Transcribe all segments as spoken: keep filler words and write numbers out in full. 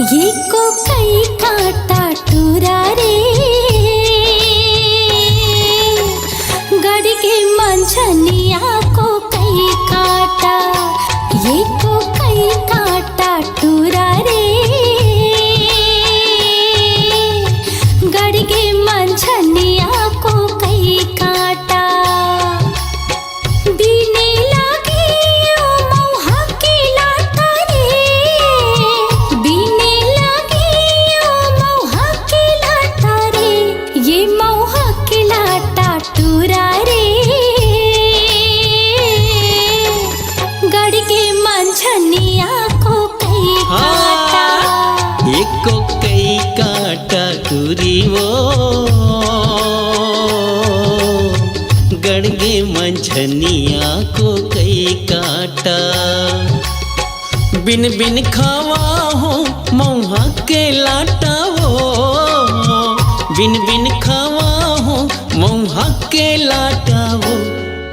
ये को कई काटा टूरा रे, गड़ गे मंझनिया को कई काटा, ये को कई काटा टूरा रे, गड़ गे मंझनिया को कई काटा। बिने लागे ओ मउहा के लाटा रे, बिने लागे ओ मउहा के लाटा रे, ये मउहा के लाटा टूरा रे, गड़ गे मंझनिया को कई काटा। हाँ, एको कई काटा टूरी वो, गड़ गे मंझनिया को कई काटा। बिन बिन खावा हो मउहा के लाटा वो, बिन बिन खावा हो मउहा के लाटा वो,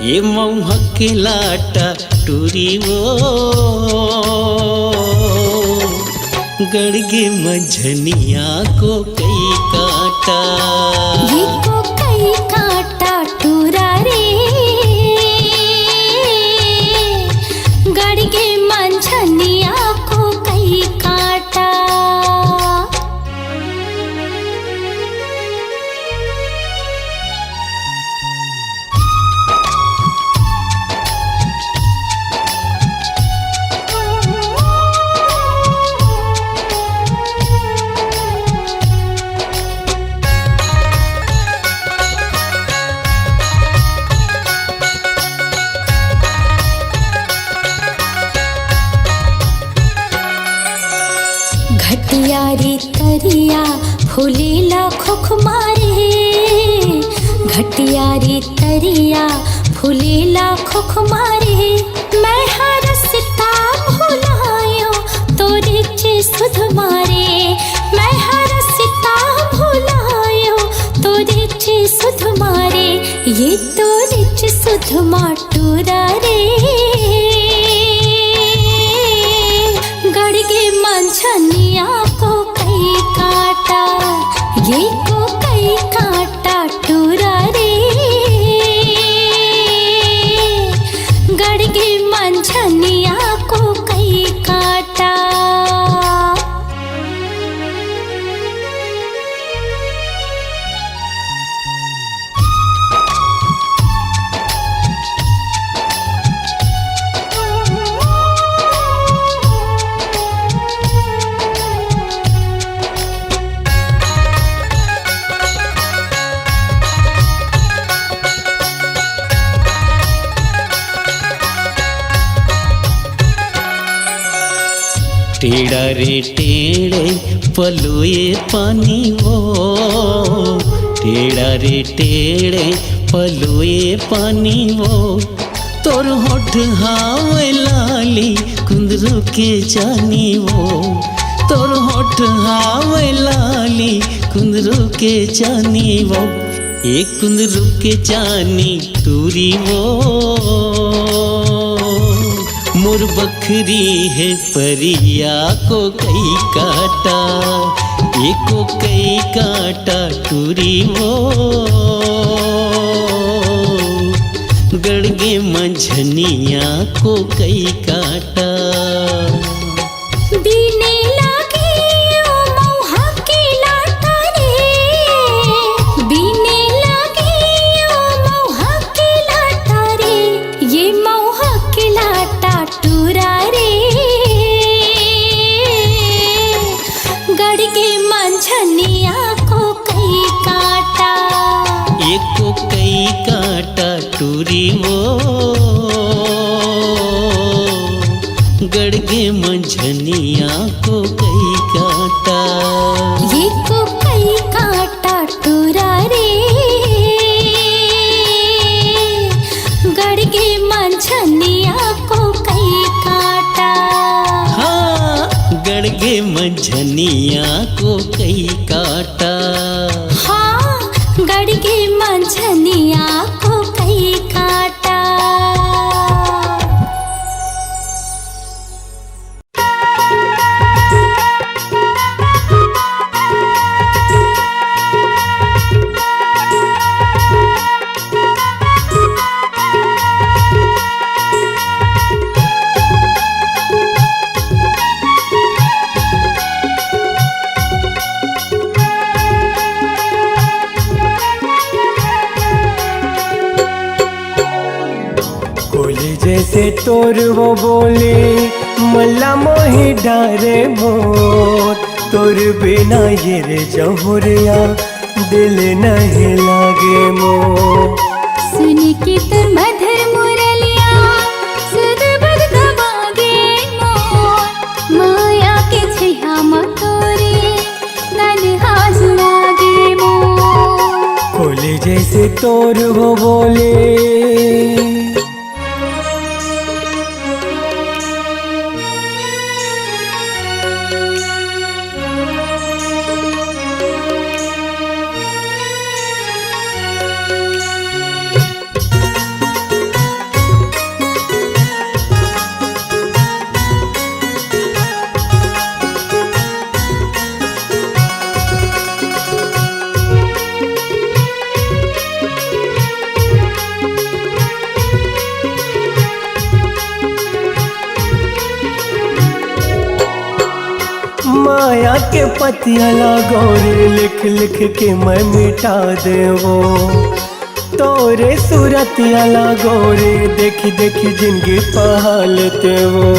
ये मउहा के लाटा टूरी वो, गड़ गे मंझनिया को कई काटा। ये को कई काटा टूरा रे, गड़ गे मंझनिया को कई काटा। घटियारी तरिया फूलेला खोख मारे, घटियारी तरिया फूलेला खोख मारे। मैं हरसता भुलायो तोरे चे सुध मारे, मैं हरसता भुलायो तोरे चे सुध मारे, ये तोरे चे सुध मार टूरा रे, गड़ गे मंझनिया को कई काटा, ये को कई काटा टूरा रे, गड़ गे मंझनिया को कई काटा। टेढ़ा रे टेढ़े पलोए पानी वो, टेढ़ा रे टेढ़े पलोए पानी वो, तोर होठ हावे लाली कुंदरू के चानी वो, तोर होठ हावे लाली कुंदरू के चानी वो, एक कुंदरू के चानी टूरी वो, मोर बखरी हे परिया को कई काटा, एको कई काटा टूरी वो, गड़ गे मंझनिया को कई काटा। बीने लागे ओ मउहा के लाटा रे, बीने लागे ओ मउहा के लाटा रे, ये मउहा के लाटा टूरा रे, गड़ गे मंझनिया को कई काटा। एको कई काटा टूरी वो, गड़ गे मंझनिया को कई काटा। एको कई काटा टूरा रे, गड़ गे मंझनिया को कई काटा। हाँ, गड़ गे मंझनिया को कई काटा। हाँ, गड़ गे मंझनिया को कई काटा। बोली जैसे तोर वो बोली, मल्ला मोहि डारे मोर, तोर बिना ये रे जहुरिया दिल नहीं लागे मोर। सुन के तोर मधुर मुरलिया, सुध बुध गवागे मोर, माया के छैया म तोरे तनहा जुड़ागे मोर। बोली जैसे तोर वो बोली। माया के पतिया ला गौरी लिख लिख के मैं मिटा देवो। तोरे सूरतिया ला गौरी देखी देखी जिंदगी पहा लेते वो।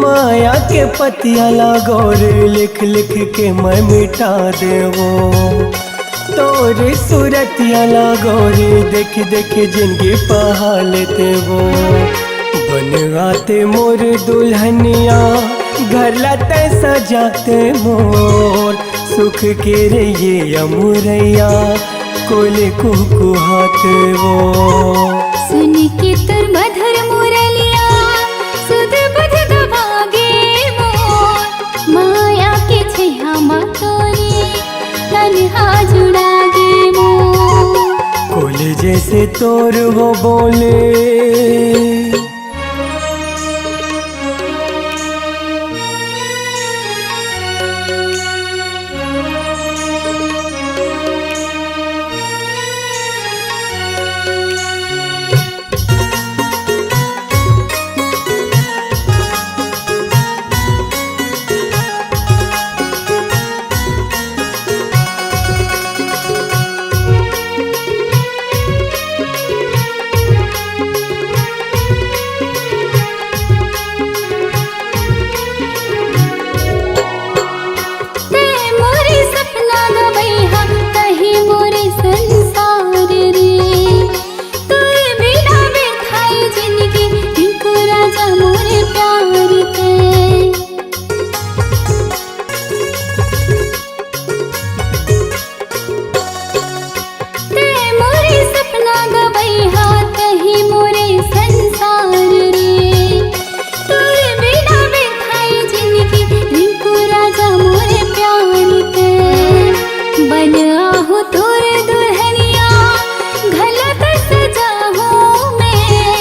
माया के पतिया ला गौरी लिख लिख के मैं मिटा देवो। तोरे सूरतिया ला गौरी देख देख जिंदगी पहा लेते वो। बन आते मोर दुल्हनिया, घर ला तै सजाते मोर। सुख के रहिए अमुरैया, कोले कुहकुहात वो। सुन के तोर मधुर मुरलिया, सुध बुध गवागे मोर, माया के छैया म तोरे तनहा जुड़ागे मोर। कोले जैसे तोर वो बोले। तै मोरे सपना गवइहा, तही मोरे संसार रे। तोरे बिना व्यर्थाय जिंदगी, रिंकू राजा मोरे प्यार के। तै मोरे सपना गवइहा, तही मोरे संसार रे। तोरे बिना व्यर्थाय जिंदगी, रिंकू राजा मोरे प्यार के। बन आहूं तोर दुल्हनिया, घलो त सजाहूं मैं।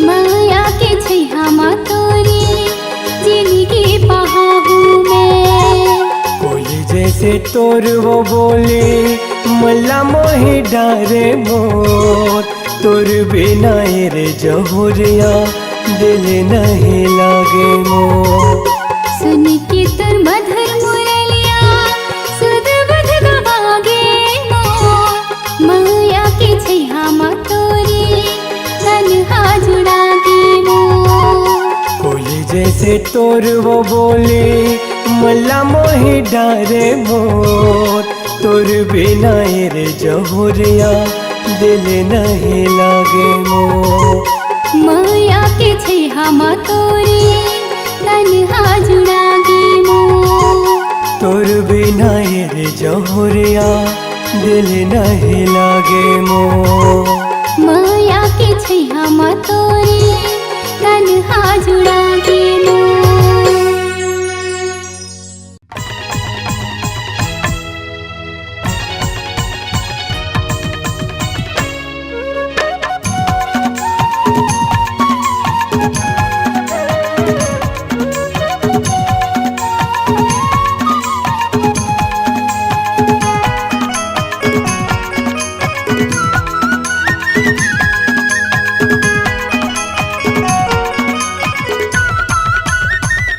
माया के छैया म तोरे जिंदगी पहाहूं मैं। कोले जैसे तोर वो बोली, मल्ला मोहि डारे मोर। तोर बिना ए रे जहुरिया, दिल नहीं लागे मोर। सुन के तोर मधुर मुरलिया, सुध बुध गवागे मोर। माया के छैया म तोरे तनहा जुड़ागे मोर। कोले जैसे तोर वो बोली, मल्ला मोहि डारे मोर। तोर बिना ए रे जहुरिया, दिल नहीं लागे मोर। माया के छैया म तोरे तनहा जुड़ागे मोर। तोर बिना ए रे जहुरिया, दिल नहीं लागे मोर। माया के छैया म तोरे तनहा जुड़ागे मोर।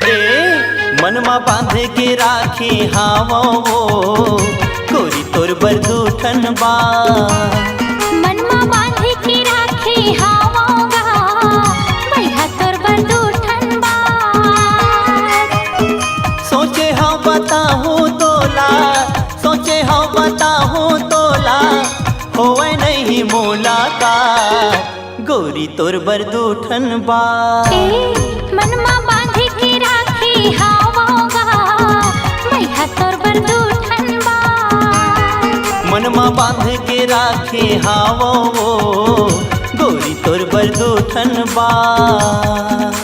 ए, मन मा बांध के राखे हावों वो, कुछ बा। मन मा बांध के राखे हावों गा, मैं हा तोर बर दू ठन बात। सोचे हव बताहूँ तोला, सोचे हव बताहूँ तोला, होवय नहीं मुलाकात। गोरी तोर बर दू ठन बात। ए, मन मा बांध के राखे हावों गा, मैं हा तोर बर दू ठन बात। मन मा बांध के राखे हावों, गोरी तोर बर दू ठन बात।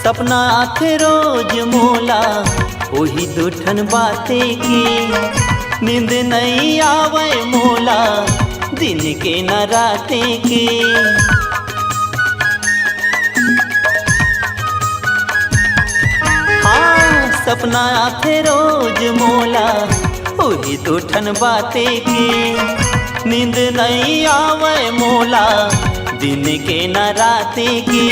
सपना आथे रोज मोला, ओही दू ठन बाते के। नींद नई आवय मोला, दिन के न राते के। हाँ, सपना आथे रोज मोला, ओही दू ठन बाते के। नींद नई आवय मोला, दिन के न राते के।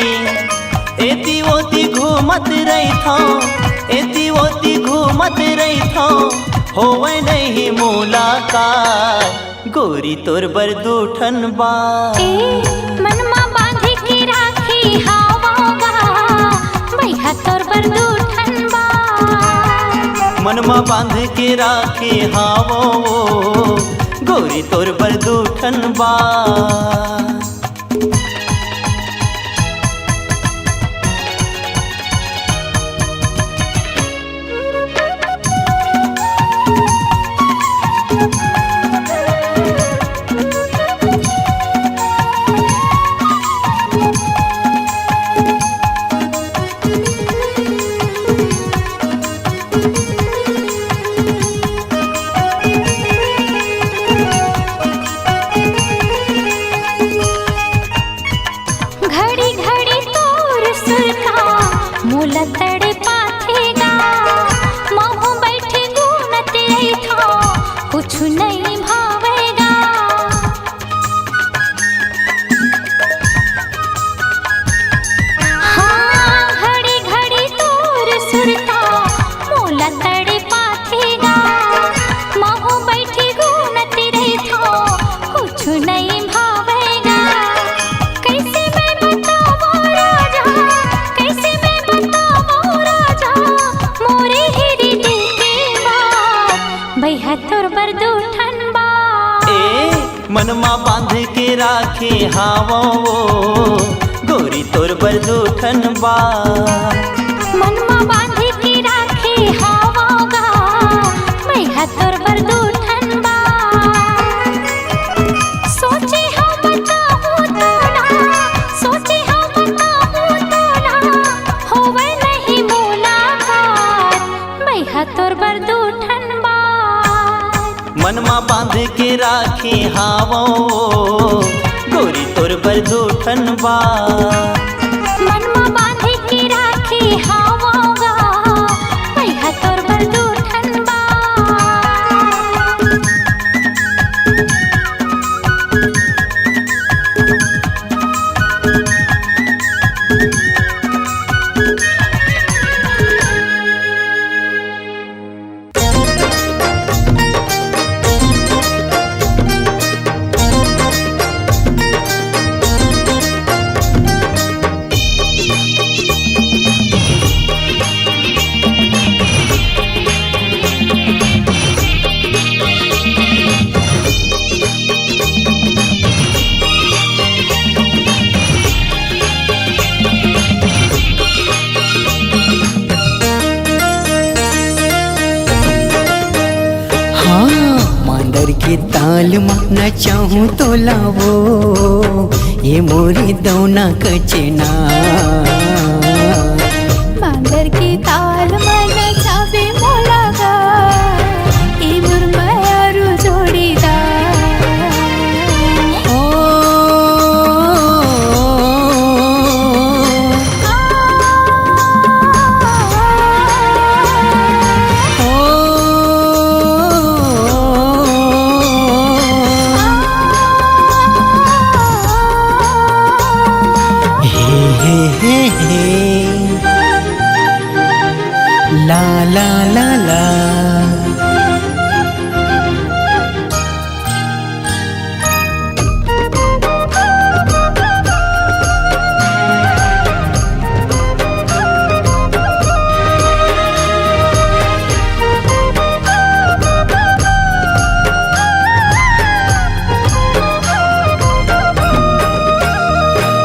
एती ओती घूमत रहिथौं, एती ओती घूमत रहिथौं, होवय नहीं मुलाकात। गोरी तोर बर दू ठन बात। ए, मन मा बांध के राखे हावों गा, मैं हा तोर बर दू ठन बात। मन मा बांध के राखे हावों, गोरी तोर बर दू ठन बात। घड़ी घड़ी तोर सुरता मोला तड़पाथे गा। महूँ बइठे गुनत रहिथौं, कुछु नइ भावय गा। हाँ, घड़ी घड़ी तोर सुरता मोला तड़पाथे गा। महूँ बइठे गुनत रहिथौं, कुछु नइ भावय गा। कइसे मैं बतावंव राजा, कइसे मैं बतावंव राजा, मोरे हिरदे के बात। मैं हा तोर बर दू ठन बात। ए, मन मा बांध के राखे हावों, गोरी तोर बर दू ठन बात। मन मा बांध के राखे हावों गा, मैं हा तोर बर दू ठन बात। सोचे हव बताहूँ तोला, सोचे हव बताहूँ तोला, होवय नहीं मुलाकात, मैं हा तोर बर दू ठन बात। मन मा बांध के राखे हावों, गोरी तोर बर दू ठन बात। मन मा बांध के राखे हावों गा, मैं हा तोर बर दू ठन बात। हाँ, मांदर के ताल म नचाहूँ तोला वो, ये मोरी दौना कचना। मांदर के ताल म नचाबे मोला गा, ए मोर मयारू जोड़ीदार। ओ, आ, ला ला ला ला।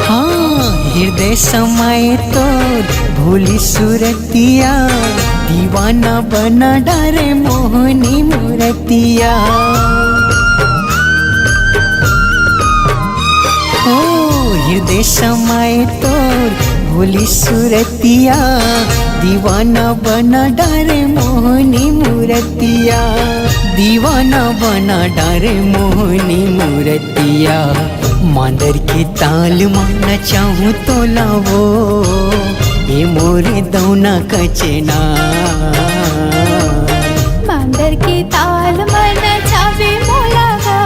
हाँ, हृदय समाए तोर भोली सूरतिया, दीवाना बना डारे मोहनी मूरतिया। ओ, हृदय समाए तोर भोली सूरतिया, दीवाना बना डारे मोहनी मूरतिया, दीवाना बना डारे मोहनी मूरतिया। मांदर के ताल मा नचाहूँ तोला वो, ए मोरे दौना कचना। मांदर के ताल मा नचावे मोला गा,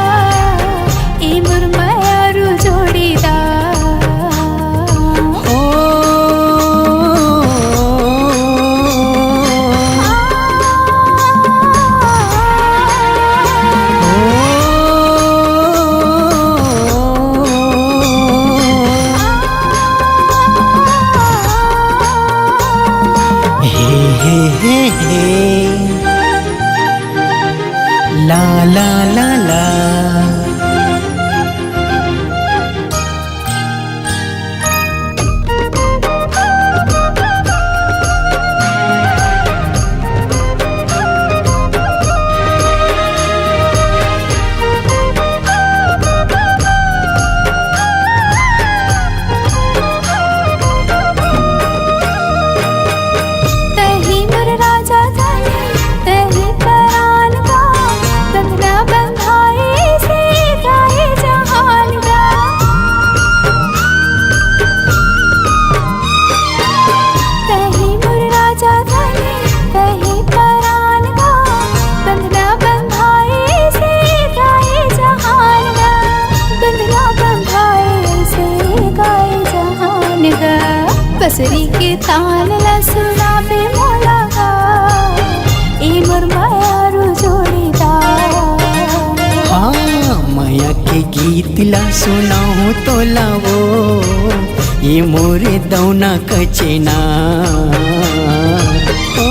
ए मोर मयारू जोड़ीदार। ओ, ओ, हे, हे, हे, हे। ला, ला, ला, ला। तही मोर राजा धनी, तही परान गा, बंधना बंधाए से गाए जहान गा। तही मोर राजा धनी, तही परान गा, बंधना बंधाए से गाए जहान गा, बंधना बंधाए से गाए जहान गा। बसरी के ताल ला सुनाबे मोला गा, ए मोर मयारू जोड़ीदार। हाँ, मया के गीत ला सुनाहूँ तोला वो, ए मोरे दौना कचना। ओ,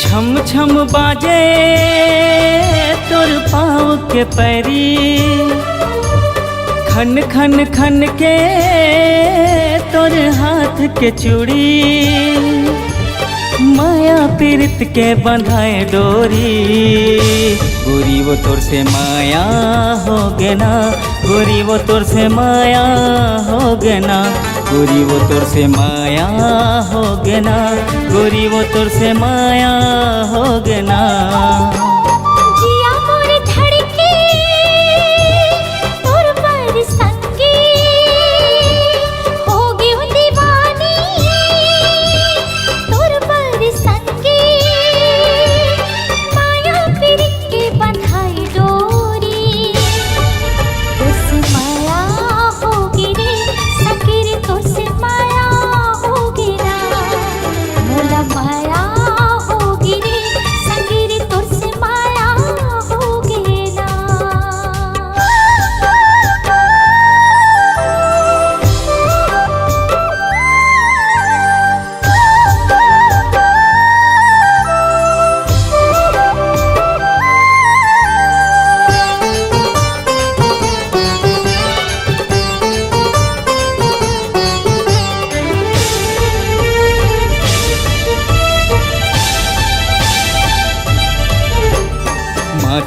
छम छम बाजे तोर पाँव के पैरी, खन खन खन के तोर हाथ के चूड़ी। माया पीरित के बंधाए डोरी, गोरी वो तोर से माया हो गे ना, गोरी वो तोर से माया हो गे ना, गोरी वो तोर से माया हो गे ना, गोरी वो तोर से माया हो गे ना। जिया मोर धड़के तोर बर संगी, हो गेहूं दीवानी तोर बर संगी। माया पीरित के बंधाई डोरी, तोर से माया होगे रे, संगी रे तोर से माया होगे ना। मोला माया होगे रे, संगी रे तोर से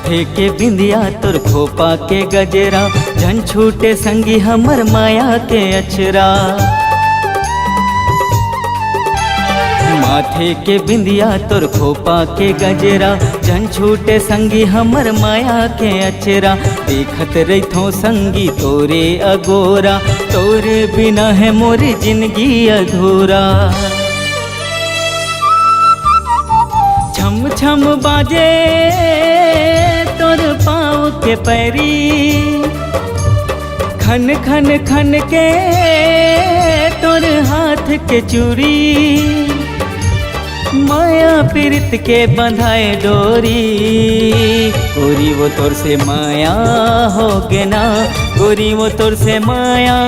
माथे के बिंदिया तोर खोपा के गजरा, झन छूटे संगी हमर माया के अचरा। माथे के बिंदिया तोर खोपा के गजरा, झन छूटे संगी हमर माया के अचरा। देखत रहिथों संगी तोरे अगोरा, तोरे बिना हे मोर जिनगी अधूरा। छम छम बाजे तोर पाँव के पैरी, खन खन खन के तोर हाथ के चूड़ी। माया पीरित के बंधाए डोरी, गोरी वो तोर से माया होगे ना, गोरी वो तोर से माया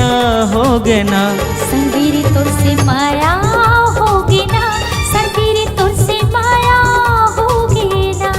होगे ना। संगी रे तोर से माया होगे ना, संगी रे तोर से माया होगे ना।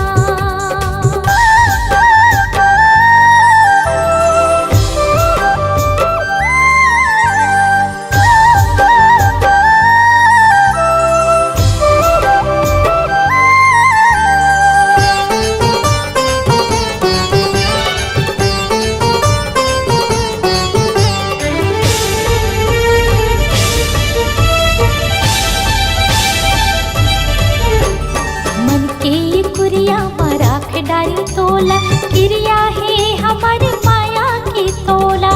मन के ये कुरिया म राख डारी तोला, किरिया हे हमर माया के तोला।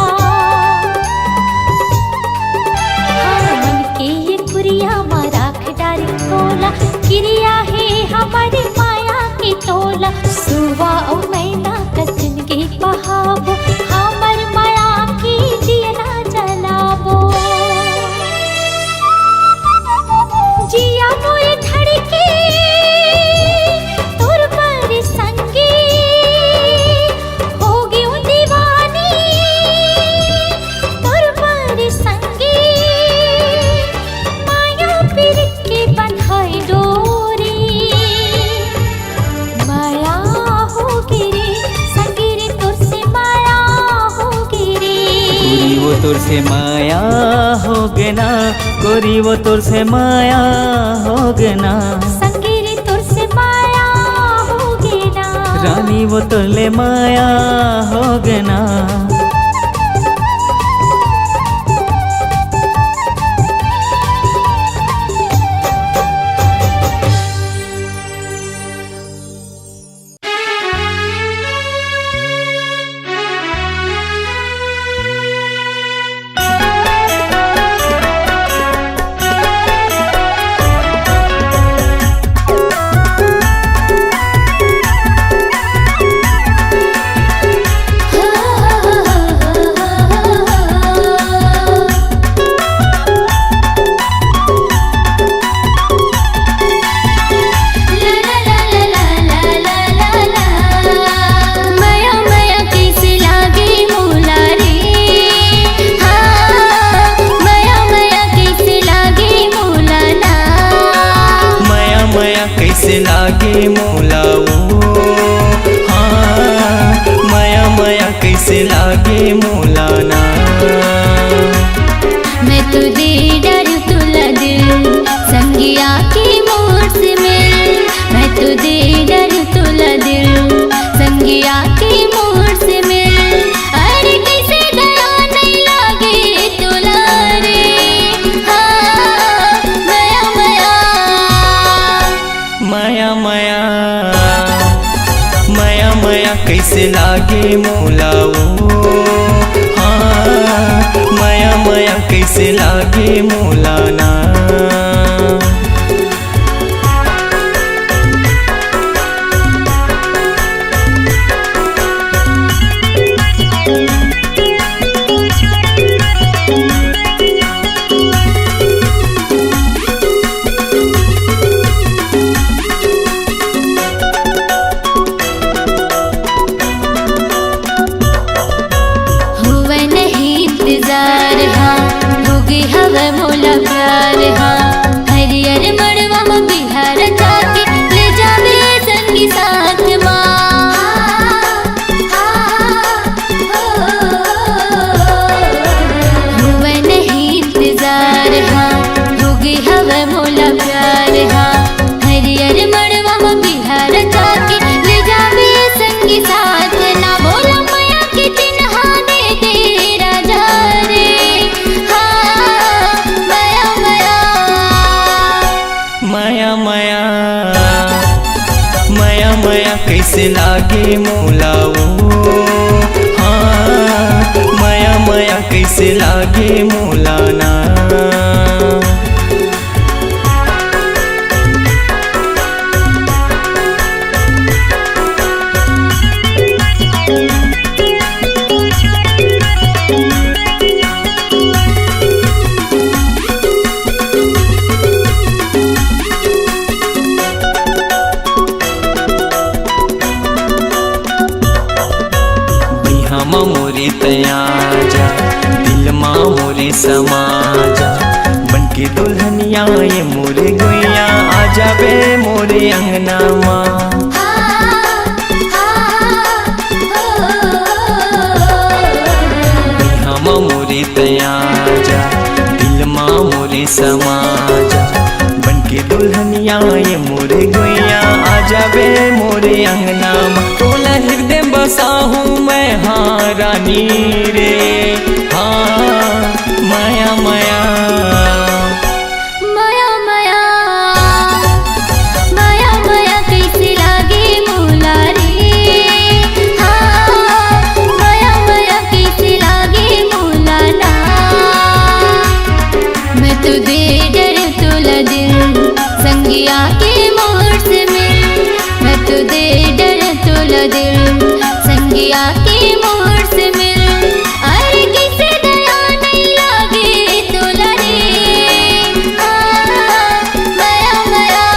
हाँ, मन के ये कुरिया म राख डारी तोला, किरिया हे हमर माया के तोला। सुवा अउ मैना कस जिनगी बहाबो, हमर माया के दियना जलाबो। जिया मोर धड़के तोर बर संगी, हो गयो दीवानी तोर बर संगी। माया पीरित के बंधाई डोरी, माया होगे रे संगी रे तोर से माया होगे रे। गोरी वो तोर से माया होगे ना, गोरी वो तोर से माया होगे ना। संगी रे तोर से माया होगे ना। रानी वो तोर ले माया होगे ना। मया मया कइसे लागे मोला रे, हाँ, मया मया कइसे लागे मोला ना। मया मया कइसे लागे मोला ओ, हाँ, मया मया कइसे लागे मोला ना। मैं तो दे डर तुला दिल, संगिया के मोर से मिल। मैं तो दे डर तुला दिल, संगिया के मोर से मिल। अरे कइसे दया नहीं लागे तुला रे, हाँ, मया मया। मया मया, मया मया कइसे लागे मोला ओ, हाँ, मया मया कइसे लागे मोला ना। होवय नहीं इंतजार हा, होगे हवय मोला प्यार हा। हरियर मड़वा म बिहार जाके ले जाबे संगी साथ मा। होवय नहीं इंतजार हा, होगे हवय मोला प्यार हा। हरियर मड़वा म बिहार जाके ले जाबे संगी लागे मोला ओ, हाँ, मया मया कइसे लागे मोला ना। बिहा मा मोरे तैं आजा, दिल मा मोरे समा जा, बन के दुल्हनिया ये मोरे गुइया, आ जाबे मोरे अंगना मा। बिहा मा मोरे तैं आजा, दिल मा मोरे समा जा, बन के दुल्हनिया ये मोरे गुइया, आ जाबे मोरे अंगना मा। तोला हृदय बसाहूँ मैं, हाँ रानी रे, हाँ मया मया। मया मया, मया मया कइसे लागे मोला रे। हाँ, मया मया कइसे लागे मोला ना। मैं तो दे डर तोला दिल, संगिया के मोर से मिल। मैं तो दे डर तोला दिल, संगिया के मोर से मिल। अरे कइसे दया नइ लागे तोला रे। हाँ, मया मया।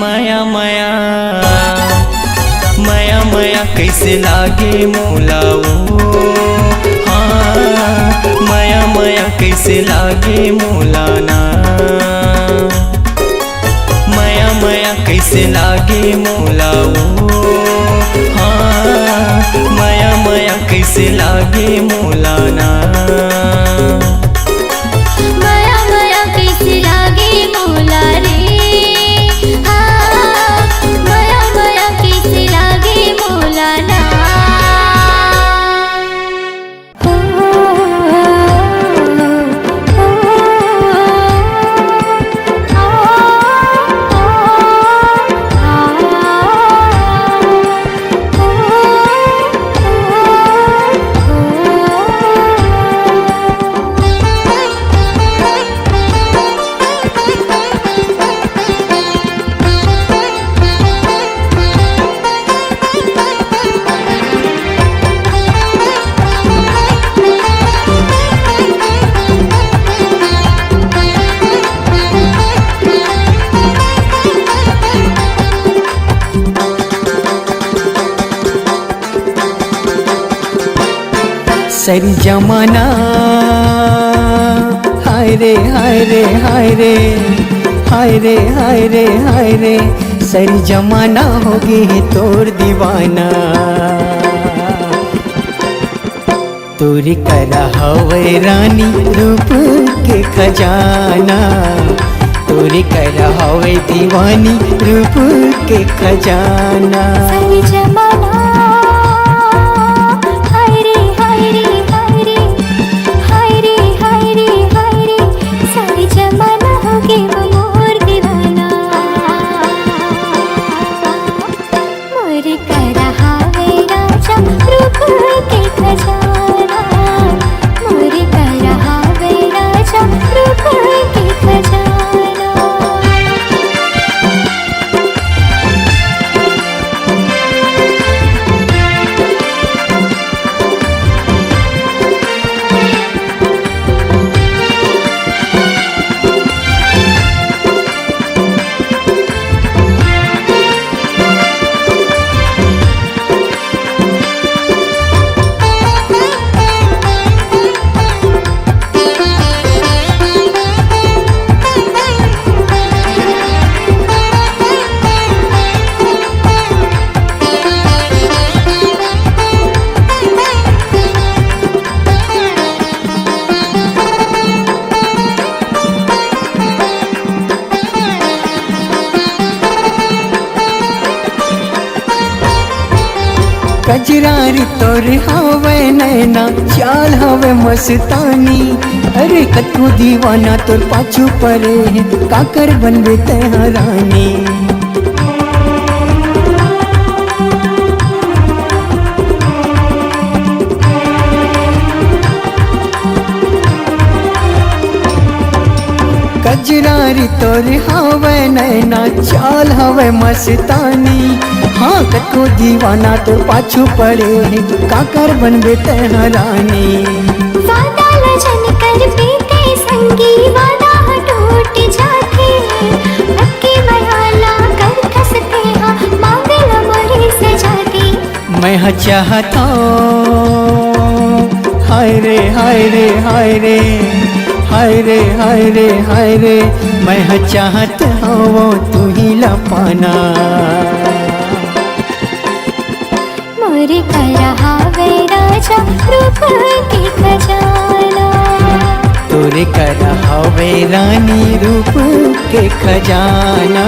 मया मया, मया मया कइसे लागे मोला ओ। हाँ, मया मया कइसे लागे मोला ना। मया मया कइसे लागे मोला ओ। हाँ, मया मया कइसे लागे मोला ना। मया मया कइसे लागे मोला रे। हाँ, मया मया कइसे लागे मोला ना। सरी जमाना, हाय रे, हाय रे, हाय रे, हाय रे, हाय रे, हाय रे, सरी जमाना हो गे हे तोर दीवाना। तोरे करा हवय रानी रूप के खजाना, तोरे करा हवय दीवानी रूप के खजाना। सारी जमाना, हाय रे, हाय रे, हाय रे, हाय रे, हाय रे, हाय रे, सारी जमाना हो गे वो मोर दीवाना। मोर करा हावे राजा रूप के खजाना, मोर करा हावे राजा रूप के खजाना। कजरारी तोर हावय नैना, चाल हावय मस्तानी। अरे कतको दीवाना तोर पाछू परे हे, काकर बनबे तैं हा रानी। कजरारी तोर हवय नैना, चाल हवय मस्तानी। हाँ, कतको दीवाना तोर पाछू पड़े हे, काकर बनबे तैं ह रानी। वादा ला झन करबे तैं संगी, वादा ह टूट जाथे। अक्की मया ला कर खसते हा, मांग ला मोरे सजा दे। मैं ह चाहत हौं, हाय रे, हाय रे, हाय रे, हाय रे, हाय रे, हाय रे, मैं ह चाहत हौं तुही ला पाना। मोरे करा हावय राजा रूप के खजाना। तोरे करा हावय रानी रूप के खजाना।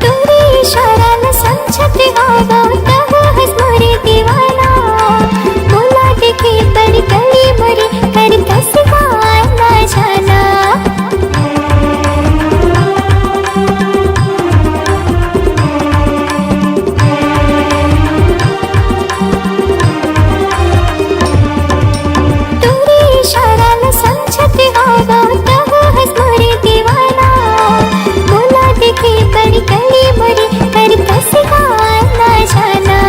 तोरे इशारा ल समझत हवं, तहु हस मोरे दीवाना। मोला देखे बर गली मोरे, कर कस गाय ना जाना। तोरे इशारा ल समझत हवं, तहु हस मोरे दीवाना। मोला देखे बर गली मोरे, कर कस गाय ना जाना।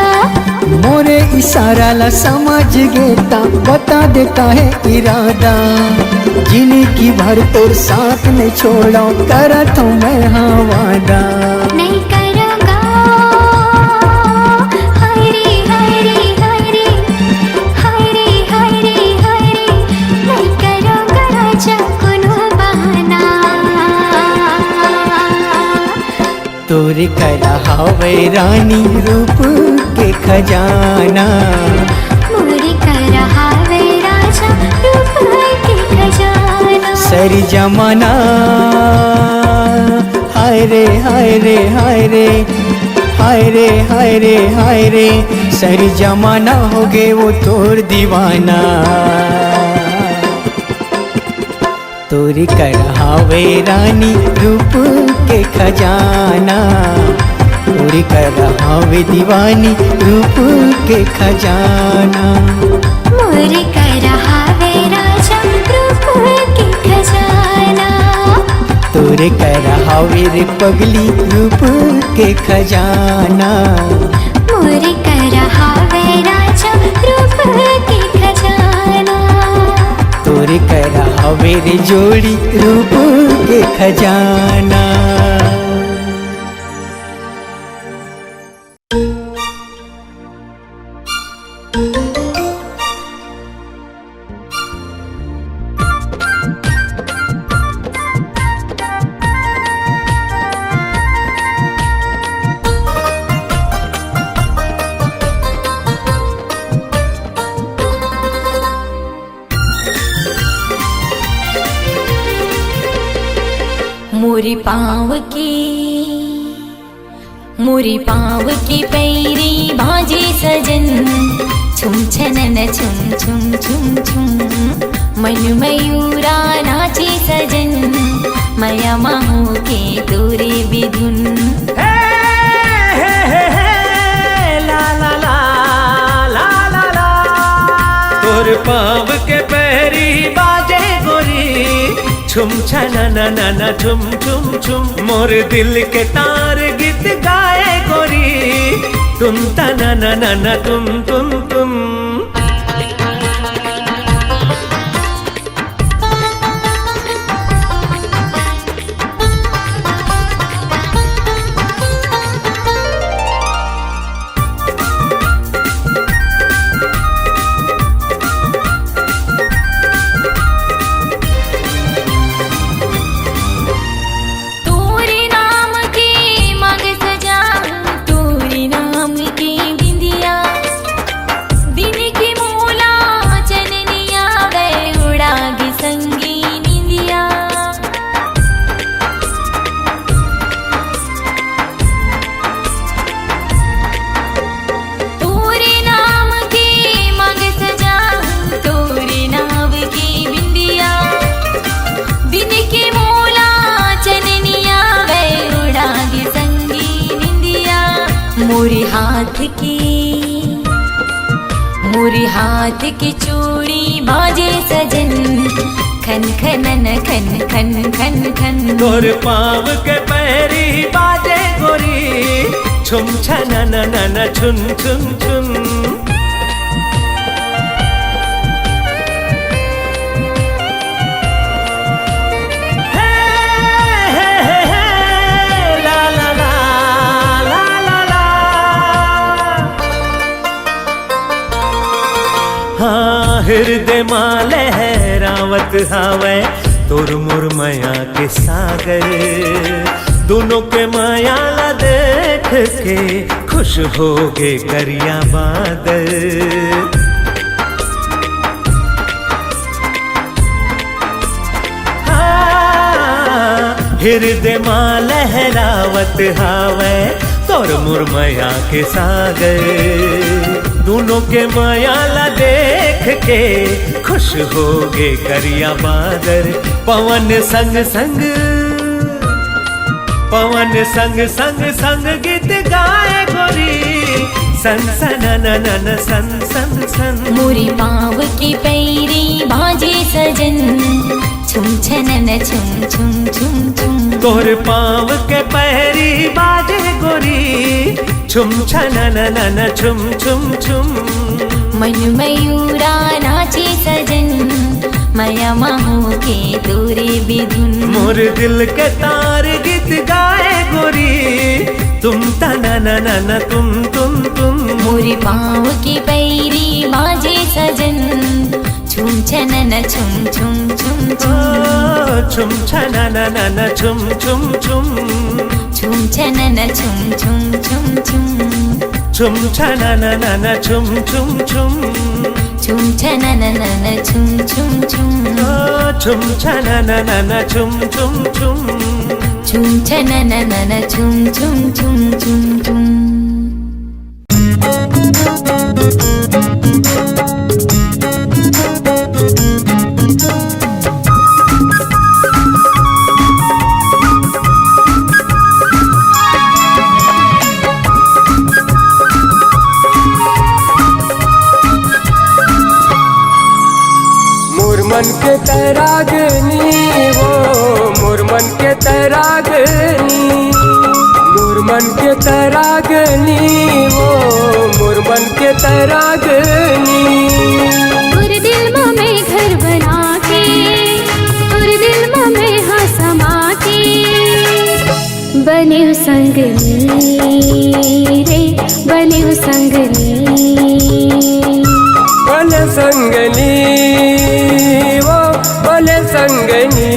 मोरे इशारा ला समझ गे ता बता दे काहे इरादा। जिनगी भर तोर साथ नइ छोड़ौं, करत हौं मैं हा वादा। नइ करौं गा, हाय रे, हाय रे, हाय रे, हाय रे, हाय रे, हाय रे, नइ करौं गा राजा कोनो बहाना। तोरे करा हावय रानी रूप के खजाना। मोरे करा हावय राजा रूप के खजाना। सरी जमाना, हाय रे, हाय रे, हाय रे, हाय रे, हाय रे, हाय रे, सरी जमाना होगे वो तोर दीवाना। तोरे करा हावय रानी रूप के खजाना, तोरे करा हावय दीवानी रूप के खजाना। मोरे करा हावय राजा रूप के खजाना। तोरे करा हावय रे पगली रूप के खजाना। मोरे करा हावय राजा रूप के खजाना। तोरे करा हवे रे जोड़ी रूप के खजाना। मोरी पाँव की, मोरी पाँव की पैरी बाजे सजन, छुम छनन छुम छुम छुम छुम। मन मयूरा नाचे सजन, मया माहू के तोरे बिधुन। हे, हे, हे, हे, ला, ला, ला। तोर पाँव के पैरी बाजे गोरी, छुम छनन छुम छुम छुम। मोर दिल के तार गीत गाए गोरी, तुम तनन तुम तुम तुम। तोरे नाम के मांग सजा, तोरे नाम के बिंदिया, दिन तोरी हाथ की चूड़ी बाजे सजन, खन खनन खन खन खन खन। तोर पाँव के पैरी बाजे गोरी, छुम छनन नन छुन छुन छुन। हे, हे, हे, हे, ला, ला, ला। हाँ, हिरदे मा लहरावत हावय तोर मोर मया के सागर। दूनों के मया ला देख के खुश होगे करिया बादल। हाँ, हिरदे मा लहरावत हावय तोर मोर मया के सागर। दूनों के मया ला देख के खुश होगे करिया बादर। पवन संग संग, पवन संग संग संग गीत गाए गोरी, सन सनननन सन सन सन। मोरी पाँव की पैरी बाजे सजन, छुम छनन छुम छुम छुम छुम। तोर पाँव के पैरी बाजे गोरी, छुम छनननन छुम छुम छुम। मन मयूरा नाचे सजन, मया माहू के तोरे बिधुन। मोर दिल के तार गीत गाए गोरी, तुम तनननन तुम तुम तुम। मोर पाँव की पैरी बाजे सजन, छुम छनन छुम छुम छुम छुम। ओ, छुम छनननन छुम छुम छुम। छुम छनन छुम छुम छुम छुम। छुम छनननन छुम छुम छुम। छुम छनननन छुम छुम छुम। ओ, छुम छनननन छुम छुम छुम। छुम छनननन छुम छुम छुम छुम छुम। मोर मन के तरागनी वो, मोर मन के तरागनी, मोर मन के तरागनी वो, मोर मन के तरागनी। तोर दिल म मैं घर बना के, तोर दिल म मैं हा समा के। बनेव संगनी रे, बनेव संगनी। बने संगनी वो, बने संगनी।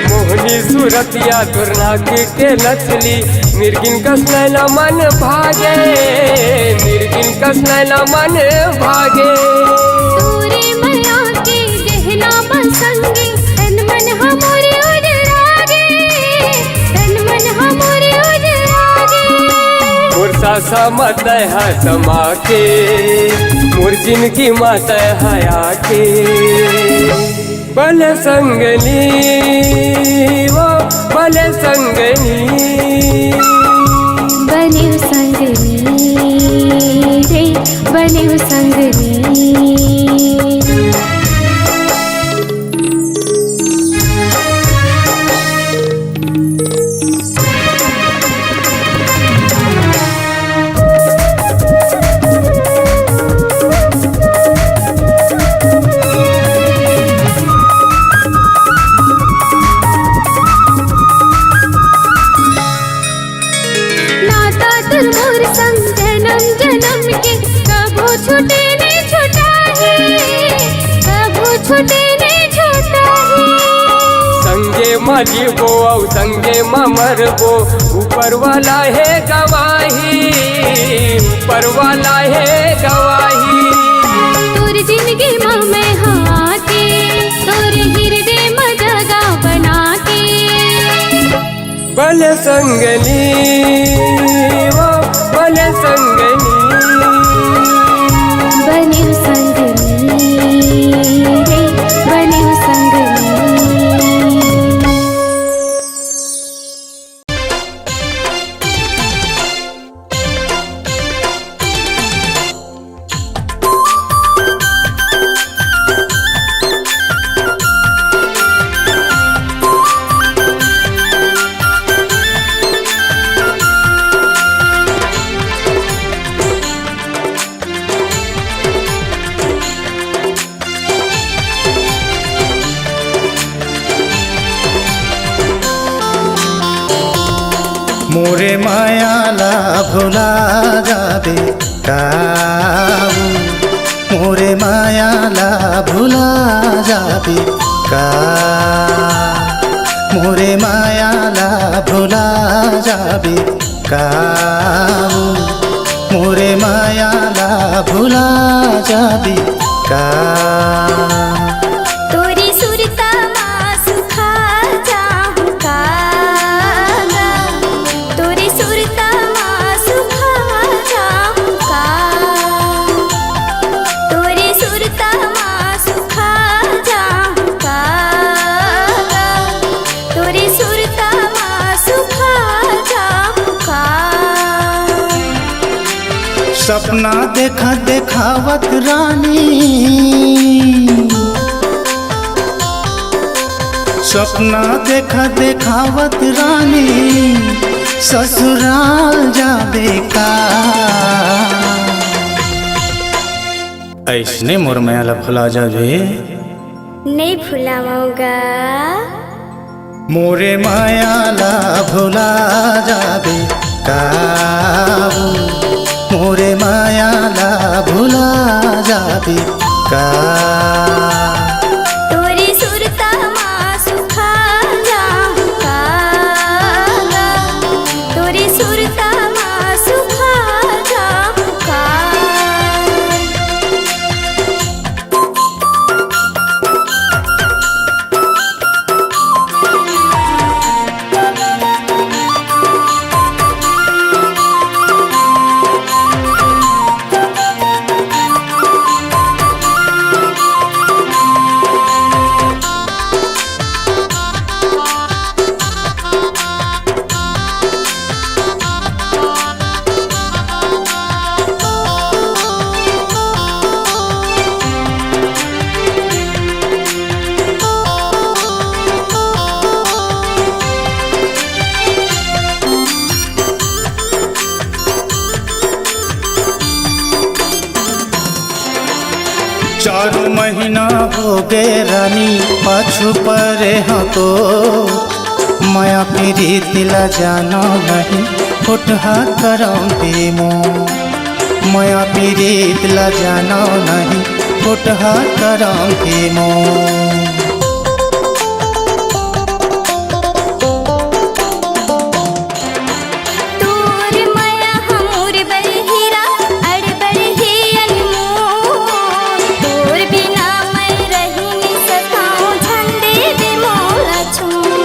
मोहनी सूरतिया तोर नाक के नथली, मिर्गिन कस नैना मन भागे, मिर्गिन कस नैना मन भागे। तोरे मया के गहना म संगी, तन मन हमोरे उजरागे, तन मन हमोरे उजरागे। मोर सासा म तैं हा समा के, मोर जिनगी म तैं हा आके। बने संगनी वो, बने संगनी। बनेव संगनी रे, बनेव संगनी। नाता तोर मोर संग जनम जनम के, कभू छूटे नइ छुटाही, कभू छूटे नइ छुटाही। संगे म जीबो अउ संगे म मरबो, ऊपर वाला हे गवाही, ऊपर वाला हे गवाही। तोर जिनगी म मैं हा आके, तोर हिरदे म जगा बना बने संगनी, वो बने संगनी। बने संगनी रे, बने संगनी। मोरे माया ला भुला जाबे का ओ, मोरे माया ला भुला जाबे का, मोरे माया ला भुला जाबे का ओ, मोरे माया ला भुला जाबे का। तोरी सुरता मा सुखा जाहूँ का गा, तोरी सुरता मा सुखा जाहूँ का, तोरी सुरता मा सुखा जाहूँ का गा, तोरी सुरता मा सुखा जाहूँ का। सपना देखत देखावत रानी, सपना देखत देखावत रानी, ससुराल जाबे का। अइसने मोर मया ला भुला जाबे। नइ भुलावंव गा। मोरे मया ला भुला जाबे का ओ, मोरे मया ला भुला जाबे का। तोरी सुरता मा सुखा जाहूँ का गा, तोरी सुरता मा सुखा जाहूँ का। चार महीना होगे रानी, पाछू परे हँव तो। मया पीरित ला जानव नहीं, फुटहा करम पीमो। मया पीरित ला जानव नहीं, फुटहा करम पीमो। तोर मया हमर बर हीरा, अड़बड़ हे अनमोल। तोर बिना मैं रहि नइ सकंव, झन देबे मोला छूए।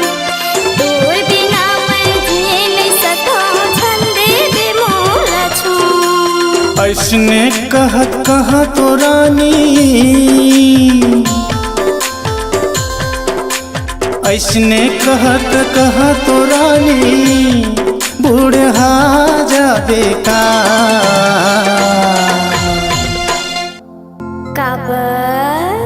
तोर बिना मैं जिए नइ सकंव, झन देबे मोला छूए। अइसने कहत कहत ओ रानी, अइसने कहत कहत ओ रानी, बुढ़ा जाबे का। काबर?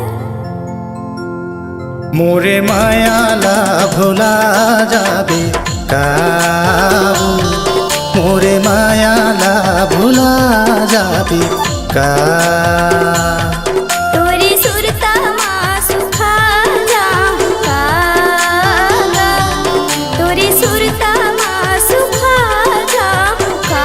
मोरे मया ला भुला जाबे का ओ, मोरे मया ला भुला जाबे का। तोरी सुरता मा सुखा जाहूँ का गा, तोरी सुरता मा सुखा जाहूँ का।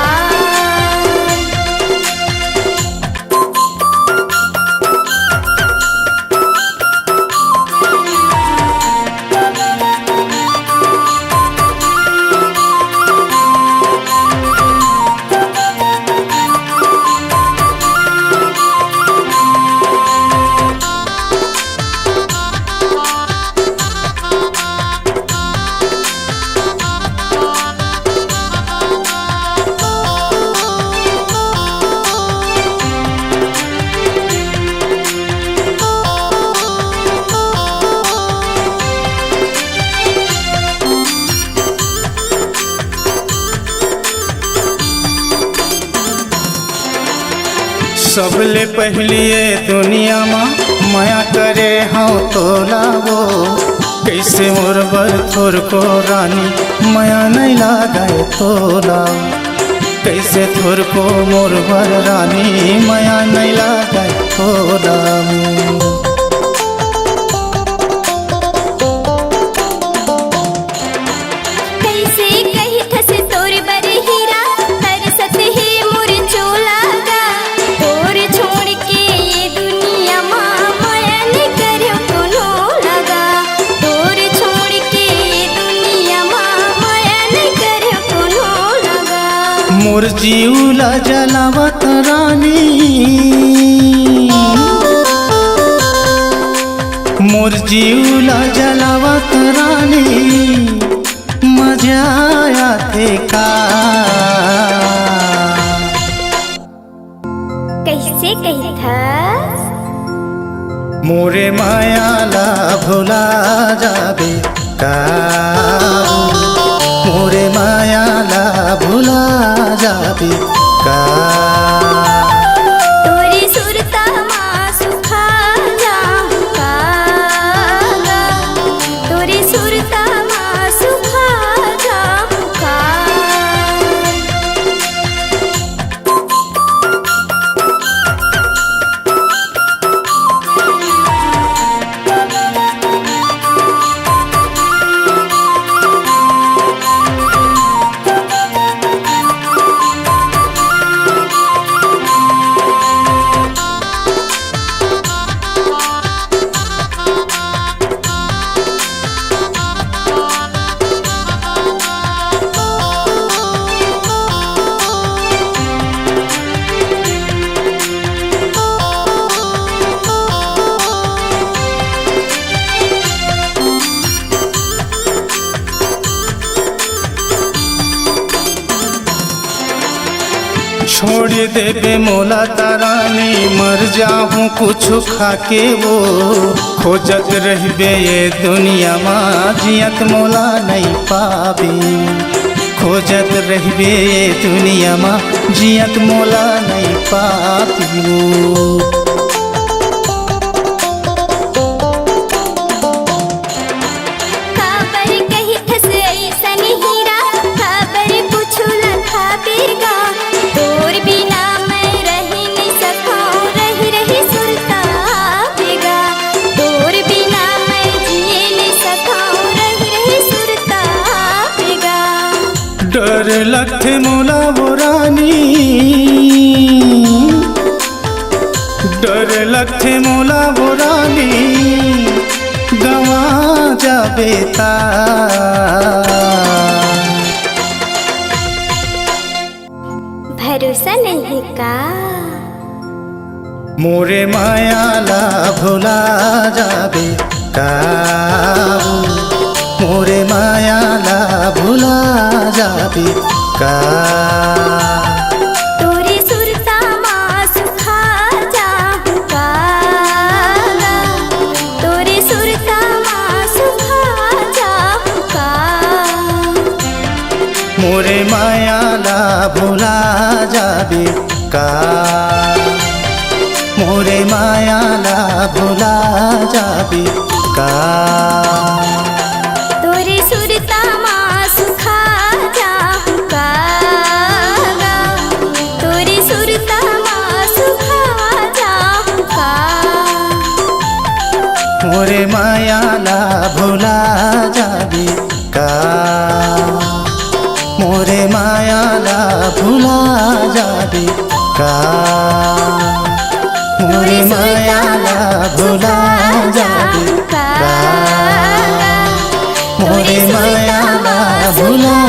सबले पहिली ये दुनिया मा मया करे हंव तोला वो, कइसे मोर बर थोरको रानी मया नइ लागय तोला, कइसे थोरको मोर बर रानी मया नइ लागय तोला। कइसे कहिथस तोर बर हीरा, तरसत हे मोर चोला गा। तोर छोड़ के ये दुनिया मा मया नइ करे कोनो लगा। तोर छोड़ के ये दुनिया मा मया नइ करे कोनो लगा। मोर जीव ला जलावत रानी, मोर जीव ला जलावत रानी, मजा आथे का? कइसे कहिथस? मोरे माया ला भुला जाबे का? मोरे माया ला भुला जाबे का? तोरे सुरता मा सुखा जाहूं का गा? तोरे सुरता मा सुखा जाहूं का? छोड़ देबे मोला त रानी, मर जाहूं कुछु खाके वो। खोजत रहिबे ये दुनिया मा, जियत मोला नइ पाबे। खोजत रहिबे ये दुनिया मा, जियत मोला नइ पाबे वो। काबर कहिथस अइसन हीरा, काबर कुछु लखाबे गा? तोर बिना मैं रहि नइ सकंव, रहि रहि सुरताबे गा। तोर बिना मैं जिए नइ सकंव, रहि रहि सुरताबे गा। डर लगथे मोला वो रानी, डर लगथे मोला वो रानी, गंवा जाबे ता। भरोसा नइ हे का? मोरे माया ला भुला जाबे का वो? मोरे माया ला भुला जाबे का? तोरे सुरता मा सुखा जाहूं का गा? तोरे सुरता मा सुखा जाहूं का? मोरे माया ला भुला जाबे का? मोरे माया ला भुला जाबे का? तोरे सुरता मा सुखा जाहूं का गा? तोरे सुरता मा सुखा जाहूं का? मोरे माया ला भुला जाबे का? मोरे माया ला भुला जाबे का? मोरे माया ला भुला जाबे का? मोरे माया ला भुला